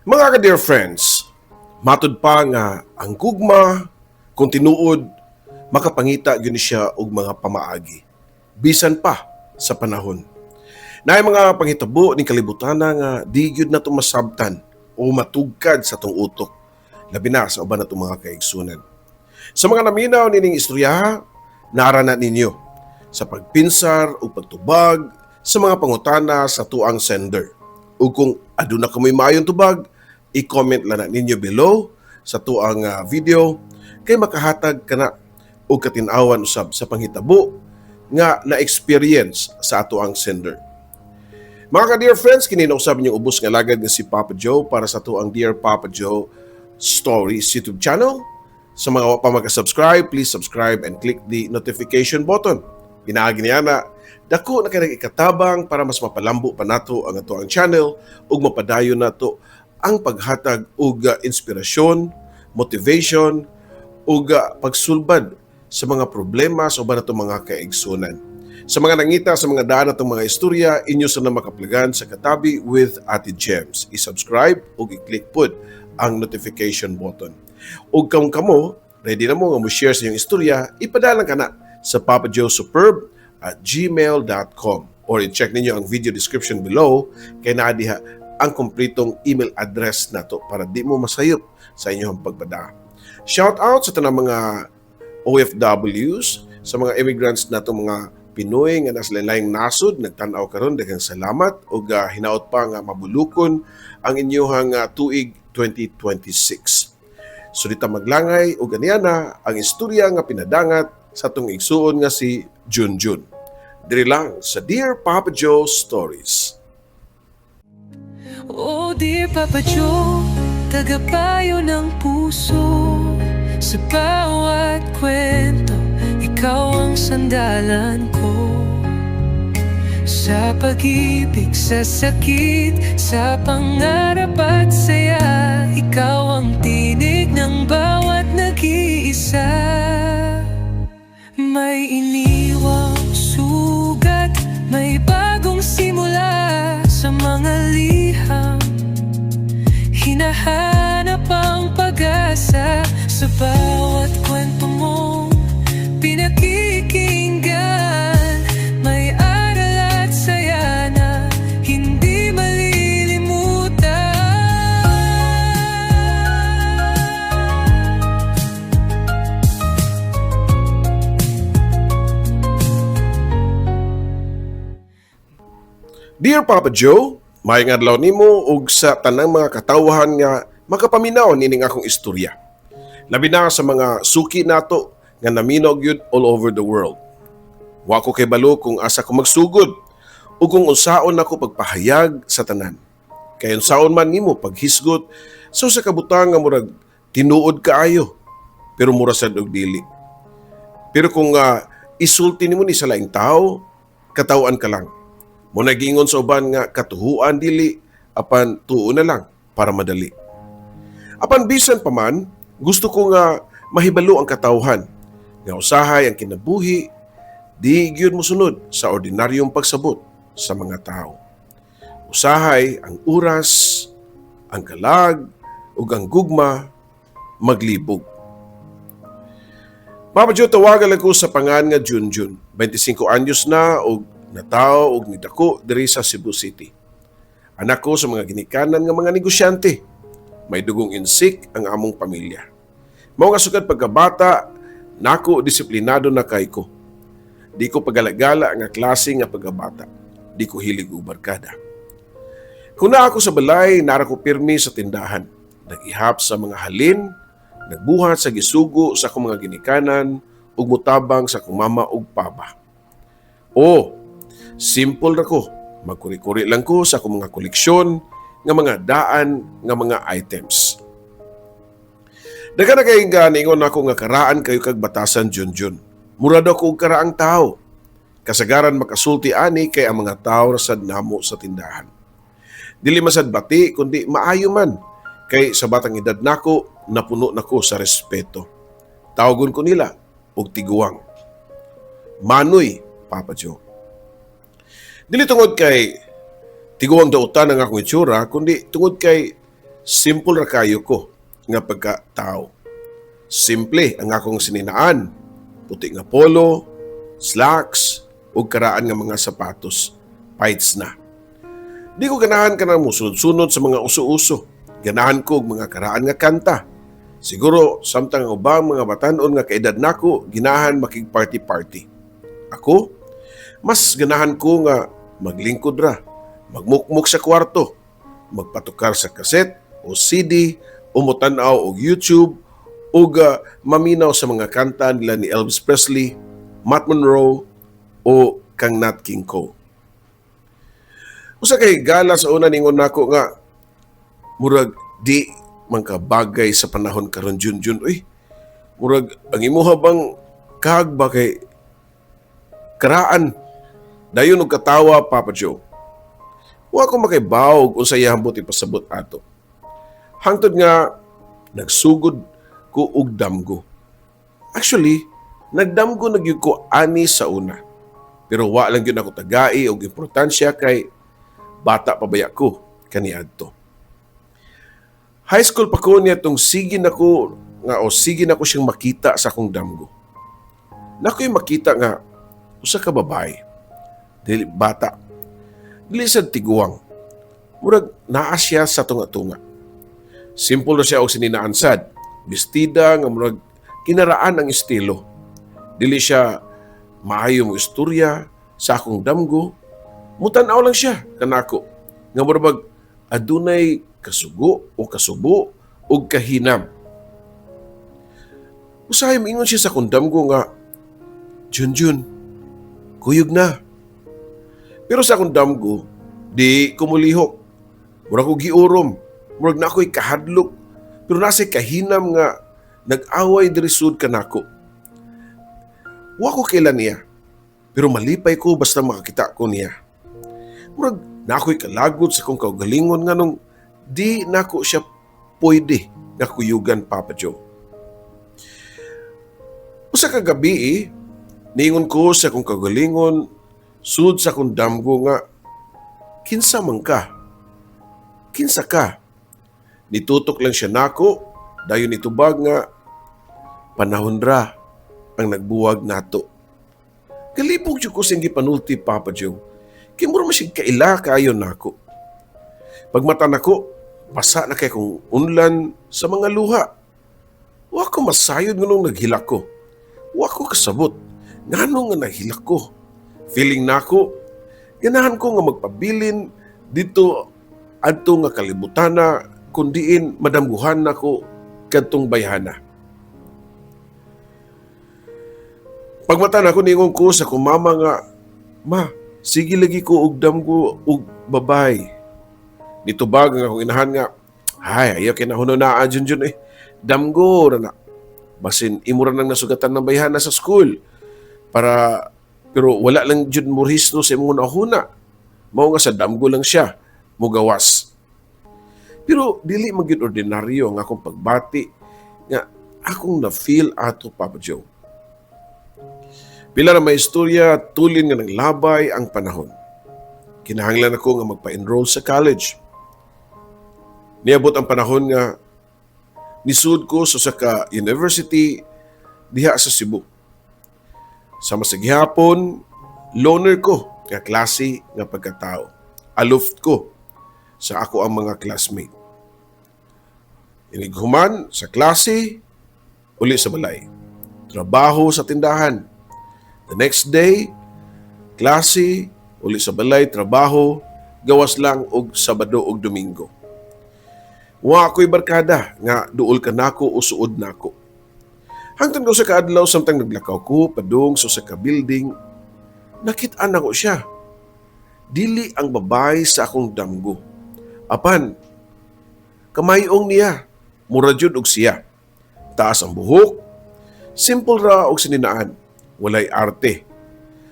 Mga ka-dear friends, matud pa nga ang gugma kung tinuod makapangita gyud ni siya og mga pamaagi bisan pa sa panahon. Naay mga panghitabo ning kalibutan nga di gyud nato masabtan o matugkad sa atong utok, labi na sa uban natong mga kaigsunan. Sa mga naminaw nining istorya, nara na ninyo sa pagpinsar o pagtubag sa mga pangutana sa atuang sender. Ug kung aduna kamoy maayong tubag, i-comment lang na ninyo below sa atuang video kay makahatag kana og katin-awan usab sa panghitabo nga na-experience sa atuang sender. Mga ka-dear friends, kini na usab inyong ubos nga alagad nga si Papa Joe para sa atuang Dear Papa Joe Stories YouTube channel. Sa mga wa pa maka-subscribe, please subscribe and click the notification button. Pinaagi niya na, dako na kay ikatabang para mas mapalambo pa nato ang atuang channel ug mapadayon nato ang paghatag og inspirasyon, motivation ug pagsulbad sa mga problema sa uban natong mga kaigsunan. Sa mga nangita sa mga daan natong mga istorya, inyo sa na makaplagan sa Katabi with Ate Gems. I-subscribe ug i-click pud ang notification button. Ug kung kamo, ready na mo nga mo share sa inyong istorya, ipadala ka na sa papajoesuperb@gmail.com or i-check ninyo ang video description below kay naa diha ang kompletong email address nato para di mo masayop sa inyong pagpada. Shout out sa tanang mga OFWs, sa mga immigrants nato, mga Pinoy nga nasa laing nasod nagtan-aw karon, daghang salamat ug hinaot pa nga mabulukon ang inyong tuig 2026. So di ta maglangay ug aniya na ang istorya nga pinadangat sa atong igsuon nga si Junjun. Diri lang sa Dear Papa Joe Stories. Oh dear Papa Joe, tagapayo ng puso. Sa bawat kwento, ikaw ang sandalan ko. Sa pag-ibig, sa sakit, sa pangarap at saya, ikaw ang tinig ng bawat nag-iisa. May iniwang sugat, may bagong simula. Sa mga liham, hinahanap ang pag-asa. Sa bawat kwento mong pinakikinggan, may aral at saya na hindi malilimutan. Dear Papa Joe, maayong adlaw nimo ug sa tanang mga katawhan nga makapaminaw nining akong istorya. Labi na sa mga suki nato nga naminaw gyud all over the world. Wa ko kay balo kung asa ko magsugod ug kung unsaon nako pagpahayag sa tanan. Kay unsaon man nimo paghisgot sa usa ka butang nga murag tinuod kaayo pero mura sad og dili. Pero kung isulti nimo ni sa laing tao, kataw-an ka lang. Mao na giingon sa uban nga katuhuan dili apan tuo na lang para madali. Apan bisan pa man, gusto ko nga mahibalo ang katawhan nga usahay ang kinabuhi di gyud mosunod sa ordinaryong pagsabot sa mga tao. Usahay ang oras, ang kalag ug ang gugma maglibog. Papa Joe, tawagan lang ko sa pangan nga Junjun. 25 anyos na og natawo og nidako diri sa Cebu City. Anak ko sa mga ginikanan nga mga negosyante. May dugong insik ang among pamilya. Mao nga sukad pagkabata, nako disiplinado na kay ko. Di ko pagalagala nga klase nga pagkabata. Di ko hilig og barkada. Kung naa ako sa balay, nara ko pirmi sa tindahan. Nag-ihap sa mga halin, nagbuhat sa gisugo sa akong mga ginikanan, ug mutabang sa akong mama ug papa. O, simple ra ko. Magkuri-kuri lang ko sa akong mga koleksyon nga mga daan nga mga items. Daghan na kay nga niingon ako nga karaan kayo kag batasan, Junjun. Mura daw ko og karaang tao. Kasagaran makasulti ani kay ang mga tao ra sad namo sa tindahan. Dili man sad bati kundi maayo man kay sa batang edad nako napuno nako sa respeto. Tawagon ko nila og tiguang. Manoy, Papa Joe. Dili tungod kay tiguang dautan ang akong itsura, kundi tungod kay Simple ra kayo ko nga pagka-tao. Simple ang akong sininaan. Puti nga polo, slacks, ug karaan nga mga sapatos. Paits na. Di ko ganahan kanang musunod-sunod sa mga uso-uso. Ganahan ko og mga karaan nga kanta. Siguro samtang ang ubang mga batanon nga kaedad nako ginahan makig party-party. Ako, mas ganahan ko nga maglingkod ra, magmukmuk sa kwarto, magpatukar sa kaset o CD o motan-aw og YouTube ug maminaw sa mga kanta nila ni Elvis Presley, Matt Monroe o kang Nat King Cole. Usa kay gala sa una, ningon nako nga murag di man ka bagay sa panahon karon, Junjun, uy. Murag ang imuha bang kag ba kay karaan. Dayon og katawa, Papa Joe. Wa ko makibawog unsa iyang buot ipasabot ato. Hangtod nga nagsugod ko og damgo. Actually, nagdamgo na gyud ko ani sa una. Pero wa lang gyud ako tagai og importansya kay bata pa baya ko kaniadto. High school pa ko niya tong sige nako nga o sige nako siyang makita sa akong damgo. Nako'y makita nga usa ka babae. Dili bata. Dili sad tiguang. Murag naa siya sa tunga-tunga. Simple na siya og sininaan sad. Bestida nga murag kinaraan ang estilo. Dili siya maayo mo istorya sa akong damgo. Mutan-aw lang siya kanako. Nga murag adunay kasugo o kasubo o kahinam. Usahay moingon siya sa akong damgo nga, "Junjun, kuyog na." Pero sa akong damgo, di ko mulihok. Murag ko giurom. Murag na ako'y kahadlok. Pero nasa kahinam nga nag-away diri sud kanako. Wa ko kaila niya. Pero malipay ko basta makakita ko niya. Murag na ako'y kalagot sa akong kaugalingon nganong di nako siya pwede nga kuyugan, Papa Joe. Usa ka gabi eh, niingon ko sa akong kaugalingon sud sa akong damgo nga, "Kinsa man ka? Kinsa ka?" Nitutok lang siya nako, dayon nitubag nga, "Panahon ra ang nagbuwag nato." Kalibog jud ko sa iyang gipanulti, Papa Joe. Kay mura man siya kaila kaayo nako. Pagmata nako, basa na kay kong unlan sa mga luha. Wa ko masayod nganong naghilak ko. Wa ko kasabot ngano nga naghilak ko. Feeling nako, ganahan ko nga magpabilin dito adto nga kalibutana kun diin madamguhan nako kadtong bayhana. Pagmata nako, ningon ko sa akong mama nga, "Ma, sige lagi ko og damgo og babay." Nitubag ang akong inahan nga, "Ay, ayaw kinahununaan, Junjun eh. Damgo ra na. Basin imo ra nang nasugatan ng bayhana sa school. Para pero wala lang jud mo rehistro sa imong hunahuna. Mao nga sa damgo lang siya mugawas." Pero dili man gyud ordinaryo ang akong pagbati nga akong na-feel ato, Papa Joe. Pila ra may istorya, tulin nga naglabay ang panahon. Kinahanglan ako nga magpa-enroll sa college. Niabot ang panahon nga nisud ko sa usa ka university diha sa Cebu. Sama sa gihapon, loner ko nga klase nga pagkatao. Aloof ko sa ako ang mga classmate. Inighuman sa klase, uli sa balay. Trabaho sa tindahan. The next day, klase, uli sa balay, trabaho, gawas lang og Sabado og Domingo. Wa ako'y barkada nga duol ka nako o suod nako. Hangtod ko sa kaadlaw, samtang naglakaw ko padung sa usa ka building, nakit-an nako siya. Dili ang babae sa akong damgo. Apan kamayong niya, mura jud og siya. Taas ang buhok, simple ra og sininaan, walay arte.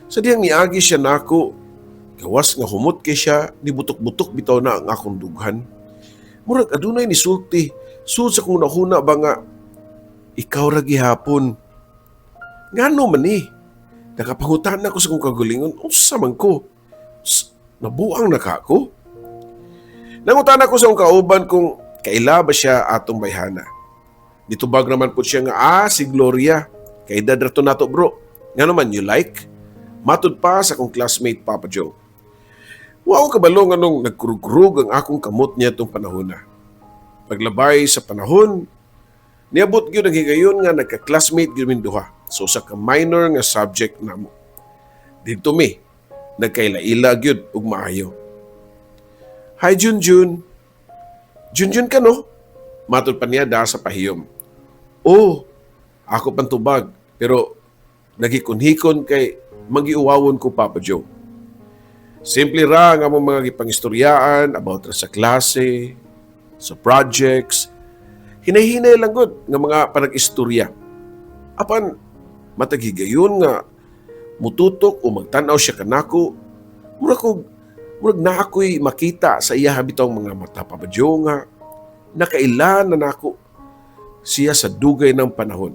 Sa diyang niagi siya nako, gawas nga humot kay siya, nibutok-butok bitaw na ang akong dughan. Murag adunay nisulti, sud sa kong nahuna ba nga, "Ikaw ra gihapon." Ngano man ni? Nakapangutan ako sa kong kagalingon, unsa man ko? Nabuang na ka ako? Nangutan ako sa akong kauban kung Kaila ba siya atong bayhana? Nitubag naman po siya nga, "Ah, si Gloria. Kaedad ra to nato, bro. Ngano man, you like?" Matud pa sa akong classmate, Papa Joe. Wa ko kabalo nganong nagkurug-kurug ang akong kamot niya itong panahon na. Paglabay sa panahon, niabot gyud ang higayon nga nagka-classmate gyud min duha sa usa ka minor nga subject namo. Didto mi nagkaila-ila gyud ug maayo. "Hi, Junjun." "Junjun ka, no?" Matud pa niya da sa pahiyom. "Oh," ako pantubag, pero nagikunhikon kay magiuwawon ko, Papa Joe. Simple ra nga among mga gipangistoryaan about ra sa klase, sa projects. Hinay-hinay lang gud nga mga panag-istorya. Apan matag higayon nga mututok o magtan-aw siya kanako, murag naa ko'y makita sa iya bitawng mga mata, Papa Joe, nga nakaila na nako siya sa dugay ng panahon.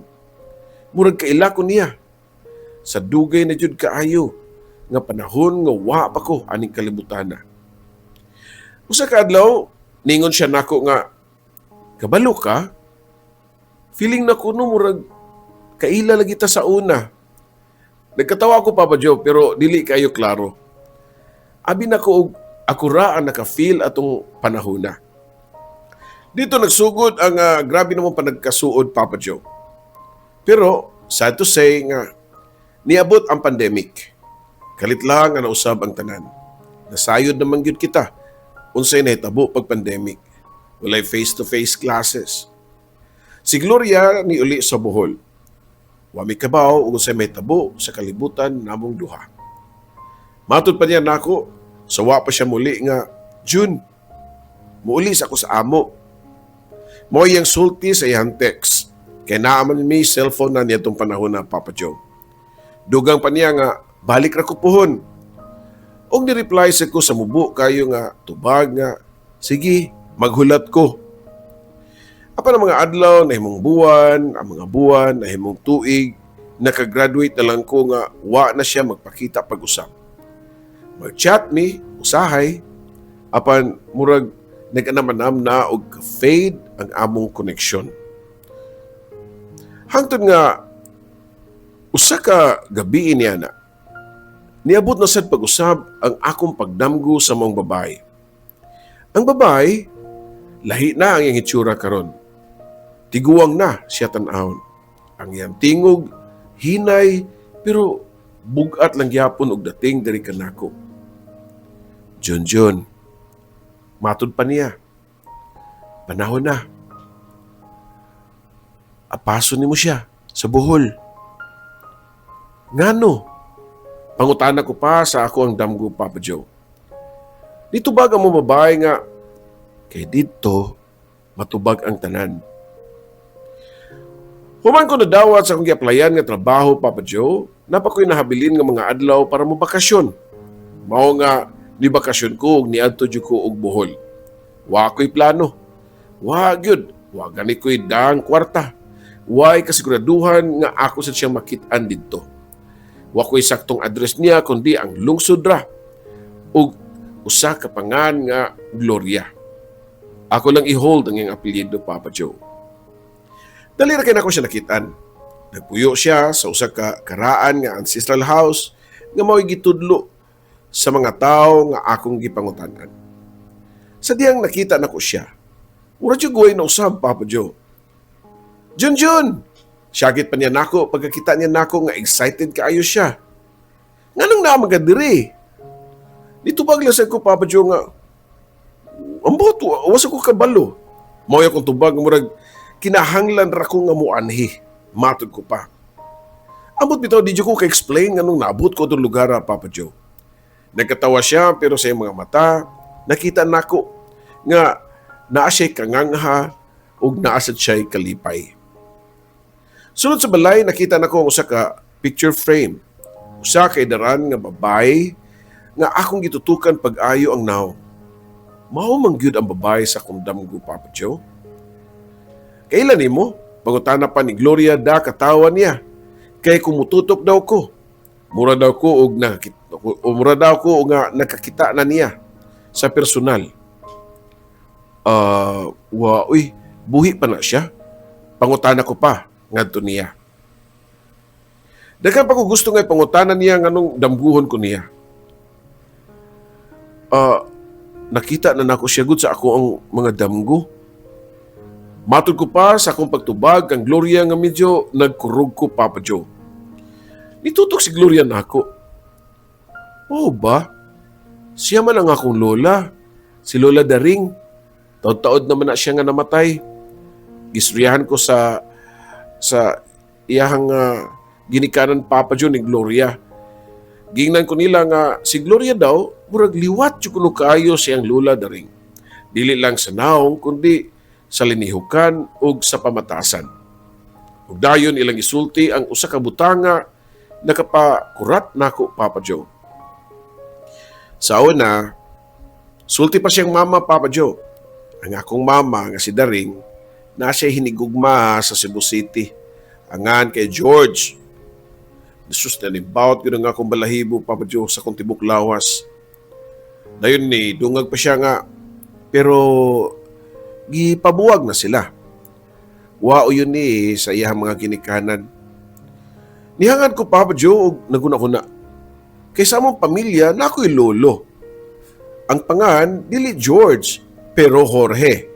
Murag kaila ko niya sa dugay na jud kaayo nga panahon nga wa pa ko aning kalibutan na. Usa ka adlaw, ningon siya nako nga, "Kabalo ka? Feeling na ko no murag kaila lagi ta sa una." Nagkatawa ako, Papa Joe, pero dili kayo klaro. Abi na ko og ako ra ang naka-feel atong panahon na. Dito nagsugod ang grabe namang panagkasuod, Papa Joe. Pero sad to say nga niabot ang pandemic. Kalit lang nga nausab ang tanan. Nasayod naman gyud kita unsay nahitabo pag pandemic. Walay face-to-face classes. Si Gloria ni uli sa Bohol. Wa mi kabaw ug unsay mahitabo sa kalibutan namong duha. Matud pa niya nako, sa wa pa siya muli nga, "June, muuli sa ako sa amo." Mao iyang sulti sa iyang text. Kay naa man mi cellphone na niya itong panahon na, Papa Joe. Dugang pa niya nga, "Balik ra ko puhon." Og ni-reply sa ko sa mubo kayo nga tubag nga, "Sige, maghulat ko." Apan ang mga adlaw nahimong buwan, ang mga buwan nahimong tuig, nakagraduate na lang ko nga wa na siya magpakita pag-usap. Mag-chat mi, usahay, apan murag nag-anam-anam na og fade ang among koneksyon. Hangtod nga usa ka gabi niya na niabot na sad pag-usab ang akong pagdamgo sa maong babae. Ang babae, lahi na ang iyang itsura karon. Tiguang na siya tan-awon. Ang iyang tingog, hinay, pero bugat lang gyapon og dating diri kanako. "Jun Jun," matud pa niya. "Panahon na. Apaso nimo siya sa Bohol." "Ngano?" Pangutana ko pa sa ako ang damgo, Papa Joe. Nitubag ang maong babae nga, "Kay didto, matubag ang tanan." Human ko nadawat sa akong gi-applyan nga trabaho, Papa Joe, naa pa ko'y nahabilin nga mga adlaw para mo bakasyon. Mao nga ni bakasyon ko ug niadto jud ko og Bohol. Wa ko'y plano. Wa gyud, wa gani ko'y daang kwarta. Way kasiguraduhan nga ako sa siyang makit-an didto. Wa ko'y saktong address niya kundi ang lungsod ra ug usa ka pangan nga Gloria. Ako lang i-hold ang iyang apelyido, Papa Joe. Dali ra kay nako siya nakitaan. Nagpuyo siya sa usa ka karaan nga ancestral house nga mao'y gitudlo sa mga tawo nga akong gipangutan-an. Sa diyang nakita nako siya, mura jud way na usab, Papa Joe. "Jun Jun!" Syagit pa niya nako pagkakita niya nako nga excited kaayo siya. "Nganong naa man ka diri?" Nitubag lang sa ko, Papa Joe, nga, "Ambot, wa sa ko kabalo." Mao akong tubag, murag kinahanglan ra ko nga muanhi. Matod ko pa. Ambot bitaw, di jud ko ka-explain nganong naabot ko atong lugar, Papa Joe. Nagkatawa siya, pero sa iyang mga mata, nakita nako nga naa siya'y kangangha ug naa sad siya'y kalipay. Sulod sa balay, nakita nako ang usa ka picture frame. Usa ka idaran nga babae nga akong gitutukan pag-ayo ang nawong. Mao man gyud ang babae sa akong damgo, Papa Joe. "Kaila nimo?" Pangutana pa ni Gloria da katawa niya. Kay kumututok daw ko. Mura daw ko og nga nakakita na niya sa personal. Wa, uy, buhi pa na siya. Pangutana ko pa ngadto niya. Daghan pa ko gusto nga pangutana niya nganong damguhon ko niya. Nakita na nako siya gud sa ako ang mga damgo. Matud ko pa sa akong pagtubag kang Gloria nga medyo nagkurog ko, Papa Joe. Nitutok si Gloria nako. Oh ba? Siya man ang akong lola. Si Lola Daring. Taod-taod naman na siya nga namatay. Gistoryahan ko sa iyahang ginikanan, Papa Joe, ni Gloria. Gingnan ko nila nga si Gloria daw murag liwat jud kuno kaayo siyang Lola Daring. Dili lang sa naong kundi sa linihukan ug sa pamatasan. Ug dayon ilang isulti ang usa ka butanga nakapakurat nako, Papa Joe. Sa una, sulti pa siyang mama, Papa Joe. Ang akong mama nga si Daring na siya hinigugma sa Cebu City. Angan kay George. Jesus, na nibawat gyud ang akong balahibo, Papa Joe, sa akong tibok lawas. Dayon ni dungag pa siya nga pero gipabuwag na sila. Wao yun ni sa iyang mga ginikanan. Nihangad ko, Papa Joe, og naguna-huna. Kay sa among pamilya, na ako'y lolo. Ang pangan, dili George, pero Jorge.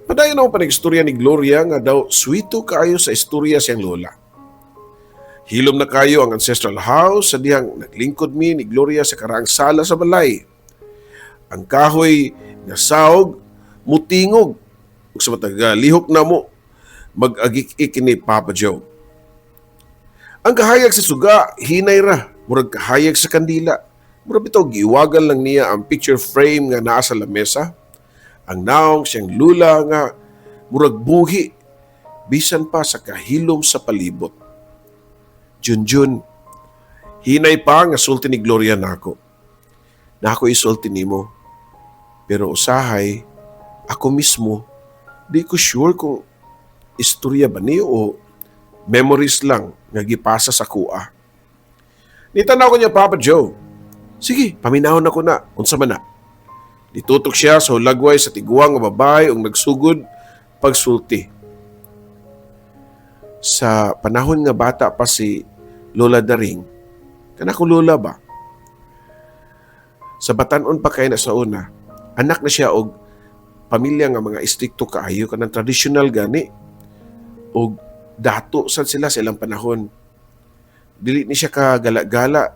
Padayon ako panig-istorya ni Gloria nga daw sweeto kaayo sa istorya siyang lola. Hilom na kayo ang ancestral house sa dihang naglingkod mi ni Gloria sa karaang sala sa balay. Ang kahoy nga saog mutingog ug sa matag lihok namo mag-agik-ik ni Papa Joe. Ang kahayag sa suga hinay ra, murag kahayag sa kandila. Murag bitaw giiwagan lang niya ang picture frame nga naa sa lamesa. Ang naong siyang lula nga murag buhi bisan pa sa kahilom sa palibot. Junjun, hinay pa nga sulti ni Gloria nako. Nako isulti nimo. Pero usahay, ako mismo, di ko sure kung istorya ba niyo o memories lang nga gipasa sa kuha. Nitanaw ko niya, Papa Joe. Sige, paminahon ako na. Unsa man na. Nitutok siya sa hulagway sa tiguang nga babae ug nagsugod pagsulti. Sa panahon nga bata pa si Lola Daring, kana ko lola ba? Sa batanon pa kay na sa una, anak na siya og pamilya nga mga istrikto kaayo, kanang traditional gani og dato sad sila sa ilang panahon. Dili ni siya kagala-gala.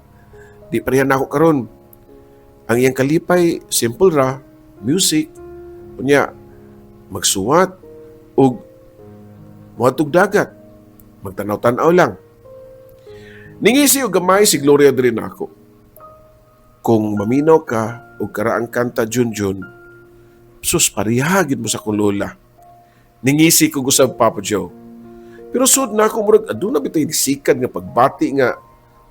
Di pareha nako karon. Ang iyang kalipay simple ra, music, unya magsuwat ug moadtog dagat. Magtanaw-tanaw lang. Ningisi og gamay si Gloria diri nako. Kung maminaw ka og karaang kanta, Junjun, sus, pareha gyud mo sa akong lola. Ningisi ko gusab, Papa Joe. Pero sud na ako murag aduna bitay sikad nga pagbati nga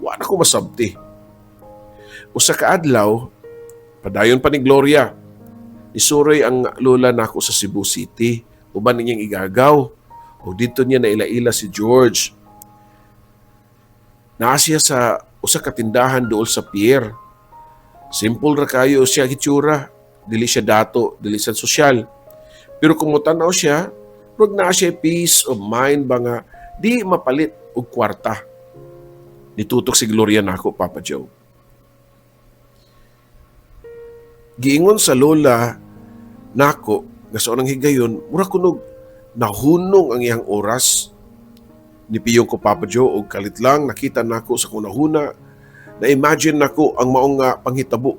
wa na ko masabti. Usa ka adlaw, padayon pa ni Gloria. Isuroy ang lola nako sa Cebu City uban niyang igagaw. O dito niya naila-ila si George. Naa siya sa usa ka tindahan duol sa pier. Simple ra kayo siya hitsura. Dili siya dato, dili siya sosyal. Pero kung motanaw siya, murag naa siya peace of mind ba nga di mapalit og kwarta. Nitutok si Gloria nako, Papa Joe. Giingon sa lola nako nga sa unang higayon, mura kunog nahunong ang iyang oras. Nipiyong ko, Papa Joe, og kalit lang nakita nako sa kunahuna, na-imagine nako ang maong nga panghitabo.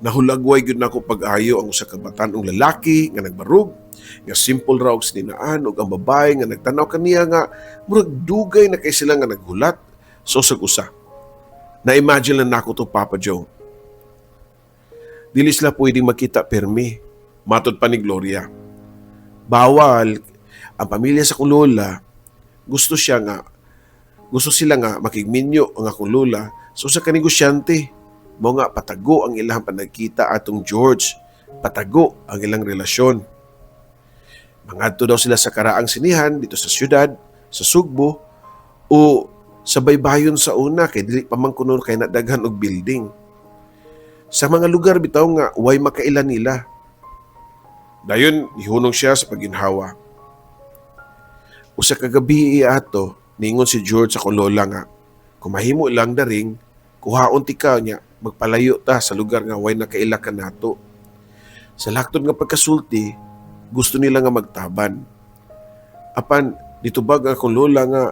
Nahulagway gyud nako pag-ayo ang usa ka batan-ong lalaki nga nagbarug, nga simple ra og sininaan, ug ang babae nga nagtanaw kaniya nga murag dugay na kay sila nga naghulat sa usag usa. Na-imagine lang nako to, Papa Joe. Dili sila pwedeng makita permi, matod pa ni Gloria. Bawal ang pamilya sa akong lola, gusto sila nga makigminyo ang akong lola sa usa ka negosyante. Mao nga patago ang ilang panagkita atong George, patago ang ilang relasyon. Mangadto daw sila sa karaang sinihan dito sa syudad, sa Sugbo o sa baybayon sa una kay dili pa man kuno kay nadaghan og building. Sa mga lugar bitaw nga way makaila nila. Dayon nihunong siya sa paginhawa. Usa ka gabi ato, niingon si George sa akong lola nga, kung mahimo lang Daring, kuhaon tika niya, magpalayo ta sa lugar nga way nakaila kanato. Sa laktod nga pagkasulti, gusto nila nga magtaban. Apan, nitubag ang akong lola nga,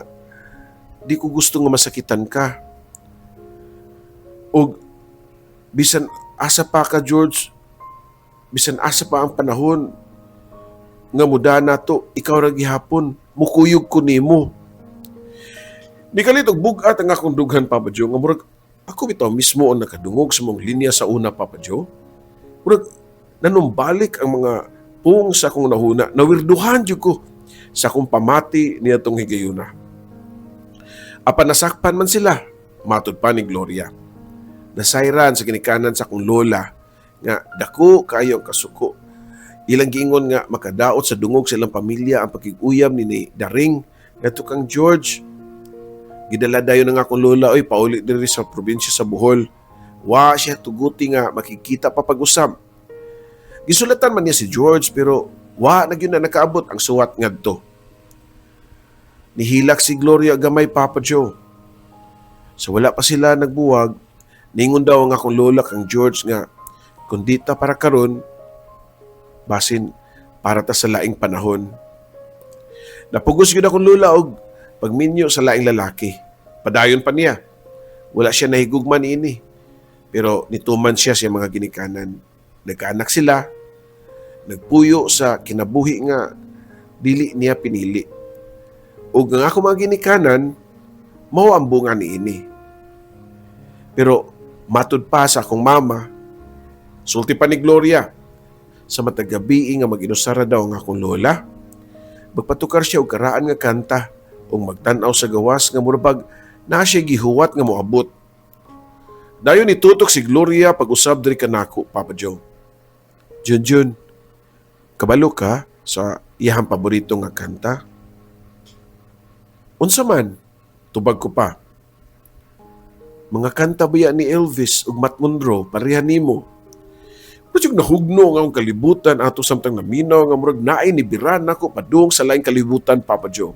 di ko gusto nga masakitan ka. Og bisan asa pa ka, George, bisan asa pa ang panahon nga muda nato, ikaw ra gihapon, mukuyog ko nimo. Nikalit og bug-at ang akong dughan, Papa Joe, nga murag ako bitaw mismo ang nakadungog sa mong linya sa una, Papa Joe. Murag nanumbalik ang mga pung sa akong nahuna, nawirduhan jud ko sa akong pamati niadtong higayuna. Apan nasakpan man sila, matud pa ni Gloria. Nasayran sa ginikanan sa akong lola nga dako kaayo ang kasuko. Ilang giingon nga makadaot sa dungog sa ilang pamilya ang pakig-uyab ni Daring ngadto kang George. Gidala dayon ng akong lola oy pauli diri sa probinsya sa Bohol. Wa siya tuguti nga makikita pa pag-usab. Gisulatan man niya si George pero wa na gyud na nakaabot ang suwat ngadto. Nihilak si Gloria gamay, Papa Joe. Sa wala pa sila nagbuwag, ningon daw ang akong lola kang George nga kung di ta para karon, basin para ta sa laing panahon. Napugos gyud akong lola og pagminyo sa laing lalaki. Padayon pa niya. Wala siya nahigugma niini. Pero nituman siya sa mga ginikanan. Nagkaanak sila. Nagpuyo sa kinabuhi nga dili niya pinili. Ug ang ako mga ginikanan, mao ang bunga niini. Pero matud pa sa akong mama, sulti pa ni Gloria, sa matag gabi nga mag-inusara daw ang akong lola, magpatukar siya og karaan nga kanta ug magtan-aw sa gawas nga murabag na siya gihuwat nga moabot. Dayon nitutok si Gloria pag-usab diri kanako, Papa Joe. "Junjun, kabalo ka sa iyahang paborito nga kanta?" "Unsa man?" tubag ko pa. "Mga kanta baya ni Elvis ug Matt Monro, pareha nimo." Murag nahugno nga akong kalibutan ato samtang naminaw nga murag naay nibiran nako padung sa laing kalibutan, Papa Joe.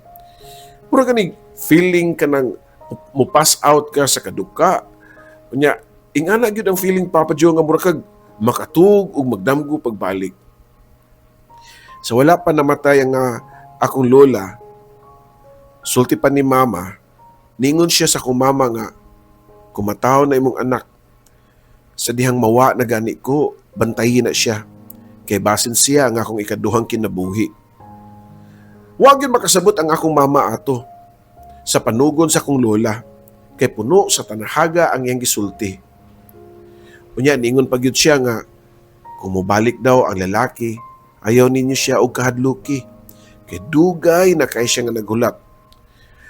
Murag gani feeling ka nang mo pass out ka sa kaduka. Unya, ingana gyud ang feeling, Papa Joe, nga murag kag makatug ug magdamgo pagbalik. Sa wala pa namatay ang akong lola, sulti pa ni mama, ningon siya sa akong mama nga, "Kung mataw na imong anak, sa dihang mawa na gani ko, bantayin na siya. Kay basin siya ang akong ikaduhang kinabuhi." Wa gyud makasabot ang akong mama ato sa panugon sa akong lola, kay puno sa tanahaga ang iyang gisulti. Unya, ningon pa gyud siya nga, kung mobalik daw ang lalaki, ayaw ninyo siya og kahadluki. Kay dugay na kay siya nga nagulat.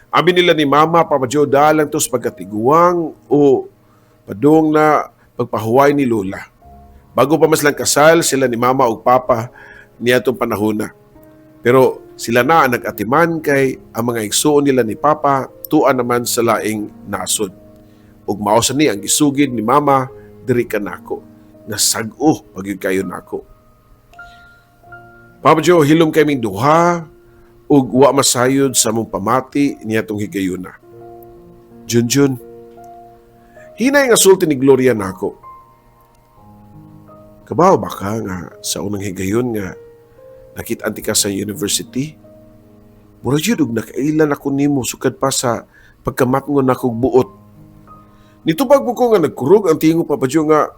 Abi nila ni Mama, Papa Joe, dalang to sa pagkatiguang o padung na pagpahuway ni Lola. Bago pa mas lang kasal sila ni Mama ug Papa niadtong panahona. Pero sila na ang nag-atiman kay ang mga igsuon nila ni Papa tua naman sa laing nasod. Ug mao sa ni ang gisugid ni Mama diri kanako nga sag-o pagyud kayo nako. Papa Joe, hilom kaming duha ug wa masayod sa among pamati niadtong higayuna. "Junjun," hinay nga sulti ni Gloria nako. "Kabaw ba ka nga sa unang higayon nga nakit-an tika sa university? Mura jud og nakailan ako nimo sukad pa sa pagkamatngon nakog buot." Nitubag mo ko nga nagkurog ang tingog, Papa Joe, nga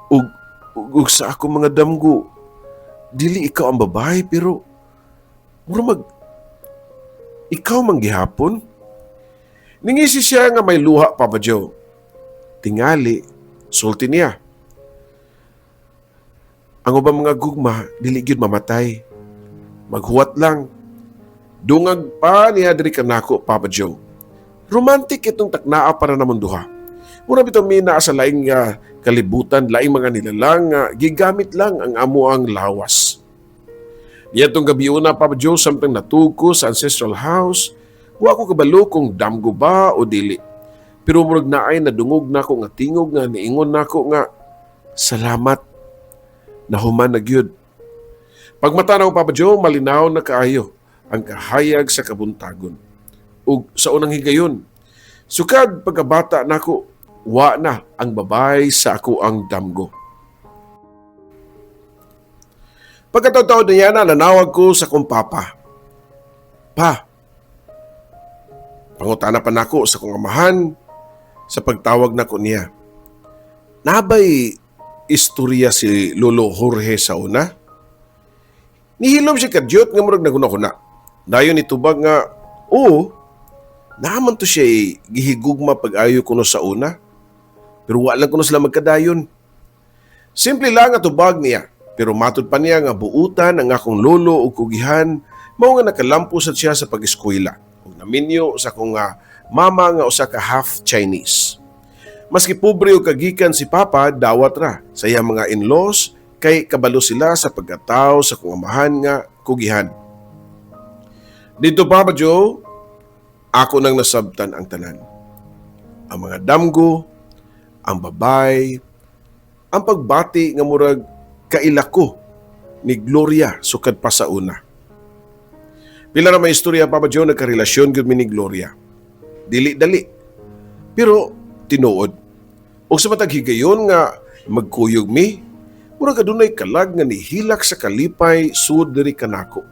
ug sa akong mga damgo dili ikaw ang babae pero mura mag ikaw man gihapon. Ningisi siya nga may luha, Papa Joe. "Tingali," sulti niya. "Ang ubang mga gugma dili gyud mamatay. Maghuwat lang." Dungag pa niya diri kanako, Papa Joe. Romantic itong taknaa para namon duha. Mura bitaw mi naa sa laing nga kalibutan, laing mga nilalang nga gigamit lang ang amuang lawas. Niadtong gabi una, Papa Joe, samtang natug ko sa ancestral house, wa ko kabalo kung damgo ba o dili. Pero murag naay nadungog nako nga tingog nga niingon nako nga salamat, nahuman na gyud. Pagmata nako, Papa Joe, malinaw na kaayo ang kahayag sa kabuntagon. Ug sa unang higayon, sukad pagkabata nako, wa na ang babay sa akoang damgo. Pagkataon-taon niya na, nanawag ko sa kong papa. "Pa," pangutana pa nako sa kong amahan sa pagtawag nako niya. "Naa bay istorya si Lolo Jorge sa una?" Nihilom siya kadyot nga murag naghuna-huna. Dayon nitubag nga, "Oo, naa man to siya gihigugma pag-ayo kuno sa una. Pero wa lang kuno sila magkadayon." Simple lang nga tubag niya. Pero matud pa niya nga buutan ang akong lolo ug kugihan, mao nga nakalampo sad siya sa pag-eskwela ug naminyo sa akong mama nga usa ka half Chinese. Maski pobre og kagikan si Papa, dawat ra sa iyang mga in-laws kay kabalo sila sa pagkatao sa akong amahan nga kugihan. Dito, Papa Joe, ako nang nasabtan ang tanan. Ang mga damgo, ang babay, ang pagbati nga murag kaila ko ni Gloria sukad pa sa una. Pila ra may istorya, Papa Joe, nagkarelasyon gyud mi ni Gloria. Dili dali. Pero tinuod. Og sa matag higayon nga magkuyog mi, murag adunay kalag nga nihilak sa kalipay sud diri kanako.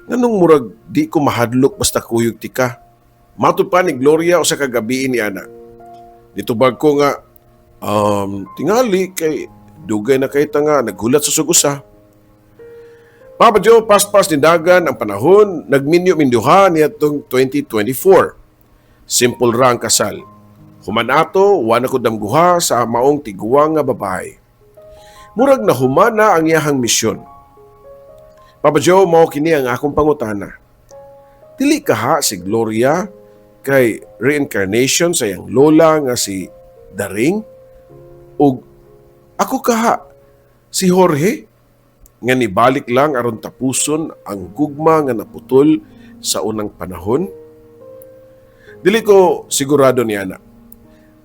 "Nganong murag di ko mahadlok basta kuyog tika?" matud pa ni Gloria usa ka gabii ni ana. Nitubag ko nga, "Tingali kay dugay na kay ta nga naghulat sa usag-usa." Papa Joe, paspas nidagan ang panahon, nagminyo mi duha niadtong 2024. Simple ra ang kasal. Human ato, wa na ko damguha sa maong tiguang nga babae. Murag na humana ang iyahang misyon. Papa Joe, mao kini ang akong pangutana. Dili kaha si Gloria kay reincarnation sa iyang lola nga si Daring? Ug ako kaha si Jorge nga nibalik lang aron tapuson ang gugma nga naputol sa unang panahon? Dili ko sigurado niya na.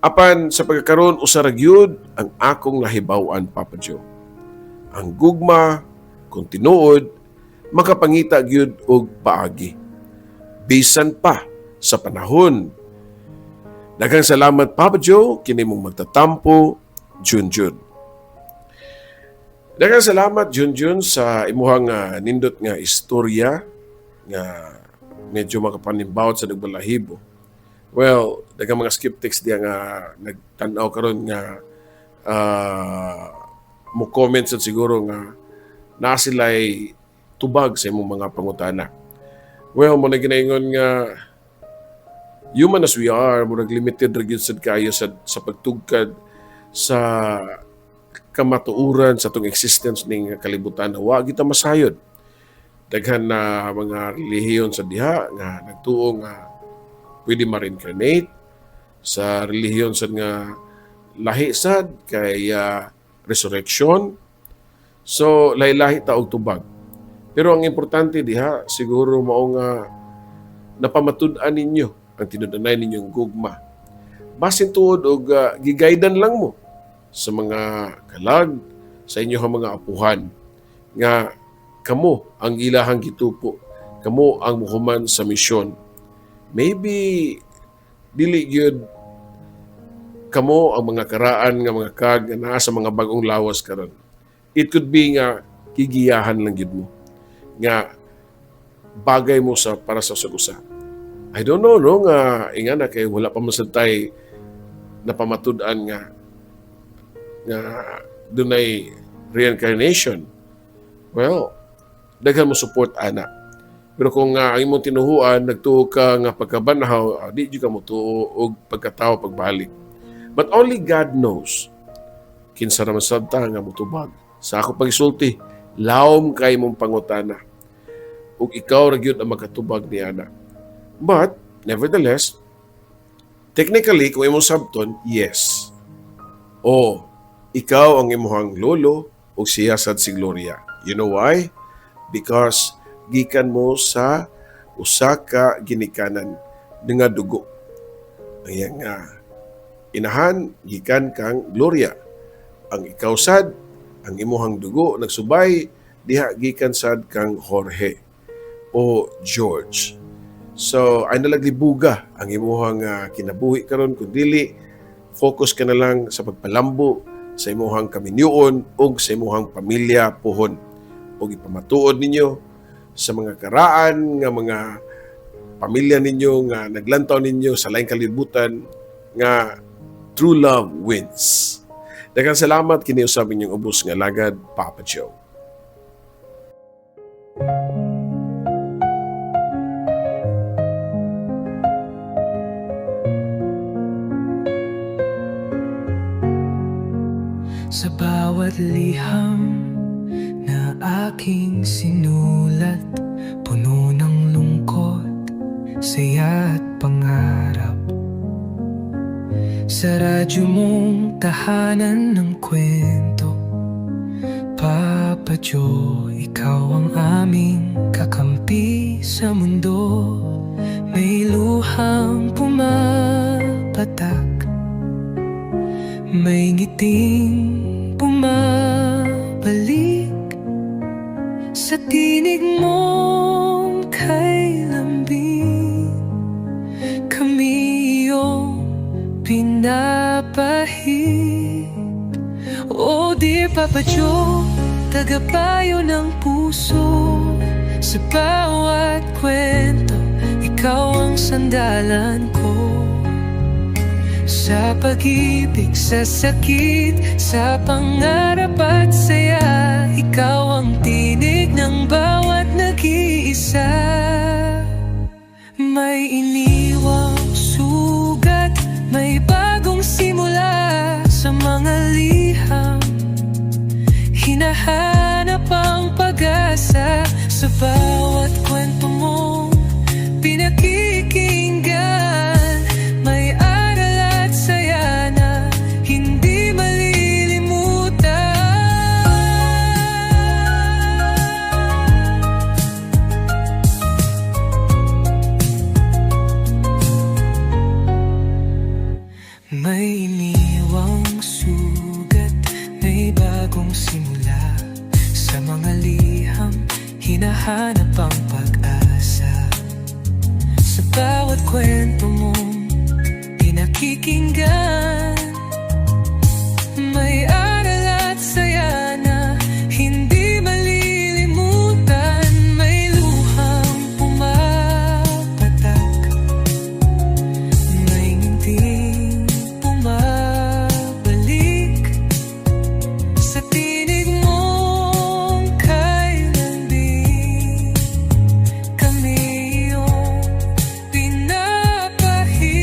Apan sa pagkakaroon, usa ra gyud ang akong nahibaw-an, Papa Joe. Ang gugma, kung tinuod, makapangita gyud og paagi. Bisan pa sa panahon. Daghang salamat, Papa Joe, kini mong magtatampo, Junjun. Daghang salamat, Junjun, sa imuhang nindot nga istorya nga medyo makapanimbawot sa nagbalahibo. Well, daghang mga skeptics diya nga nagtan-aw karon nga mo comment sad siguro nga naa sila'y tubag sa imong mga pangutana. Well, mao na ginaingon nga human as we are, murag limited ra gyud sad kayo sa pagtugkad sa kamatuoran sa atong existence ning kalibutan. Wa kita masayod. Daghan na mga relihiyon sa diha nga nagtuo nga pwede ma-reincarnate sa relihiyon sad nga lahi sad kay resurrection. So lahi-lahi ta og tubag. Pero ang importante diha siguro mao nga napamatud-an ninyo ang tinud-anay ninyong gugma. Basin tuod og gigaidan lang mo sa mga kalag sa inyong mga apuhan nga kamo ang ilahang gitupo, kamo ang muhuman sa misyon. Maybe dili gyud kamo ang mga karaan nga mga kag nga naa sa mga bag-ong lawas karon. It could be nga gigiyahan lang gyud mo nga bagay mo sa para sa usag-usa. I don't know, no, nga ingana kay wala pa man sad tay napamatud-an nga dunay reincarnation. Well, daghan mo support ana. Pero kung nga ang imong tinuhuan nagtuo ka nga pagkabanhaw, di jud ka motuo og pagkatawo pagbalik. But only God knows. Kinsa ra man sad ta nga motubag. Sa ako pagsulti, lawom kay mong pangutana. Ug ikaw ra gyud ang makatubag niana. But nevertheless, technically kung imong sabton, yes. O ikaw ang imuhang lolo ug siya sad si Gloria. You know why? Because gikan mo sa usa ka ginikanan nga dugo. Ang iyang inahan gikan kang Gloria. Ang ikaw sad, ang imuhang dugo nagsubay Diha gikan sad kang Jorge o George. So ay nalag libuga ang imuhang kinabuhi karon. Kun dili, focus ka na lang sa pagpalambo sa imuhang kaminyoon ug sa imuhang pamilya puhon, ug ipamatuod ninyo sa mga karaan nga mga pamilya ninyo nga naglantaw ninyo sa laing kalibutan nga true love wins. Daghang salamat. Kini usab inyong ubos nga alagad, Papa Joe. Sa bawat liham na aking sinulat, puno ng lungkot, saya at pangarap. Sa radyo mong tahanan ng kwento, Papa Joe, ikaw ang aming kakampi sa mundo. May luhang pumapatak, may ngiting bumabalik. Sa tinig mong kay lambing, kami iyong pinapahid. Oh dear Papa Joe, tagapayo ng puso. Sa bawat kwento, ikaw ang sandalan ko. Sa pag-ibig, sa sakit, sa pangarap at saya, ikaw ang tinig ng bawat nag-iisa. May iniwang sugat, may bagong simula. Sa mga liham, hinahanap ang pag-asa. Sa bawat kwento mong pinakikinggan, may aral at saya na hindi malilimutan. May iniwang sugat, may bagong simula. Sa mga liham, hinahanap ang pag-asa. Sa bawat kwento mong pinakikinggan, may aral at saya na hindi malilimutan. May luhang pumapatak, may ngiting bumabalik. Sa tinig mong kay lambing, kami iyong pinapahid.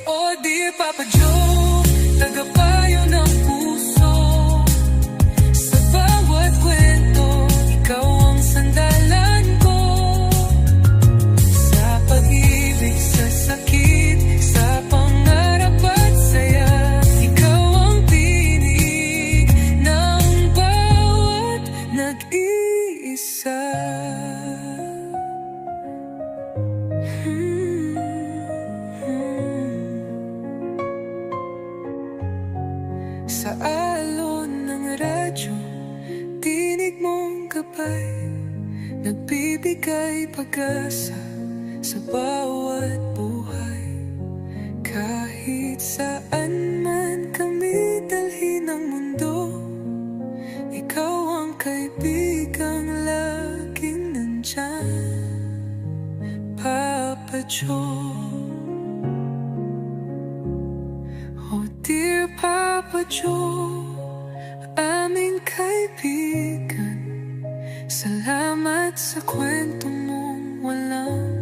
Oh dear Papa Joe, tagapayo ng puso. Sa bawat kwento, ikaw ang sandalan ko. Sa pag-ibig, sa sakit, sa pangarap at saya, ikaw ang tinig ng bawat nag-iisa. Sa alon ng radyo, tinig mong gabay, nagbibigay pag-asa sa bawat buhay. Kahit saan man kami dalhin ng mundo, ikaw ang kaibigang laging nandyan, Papa Joe. Oh dear Papa Joe, aming kaibigan. Salamat sa kwento mong walang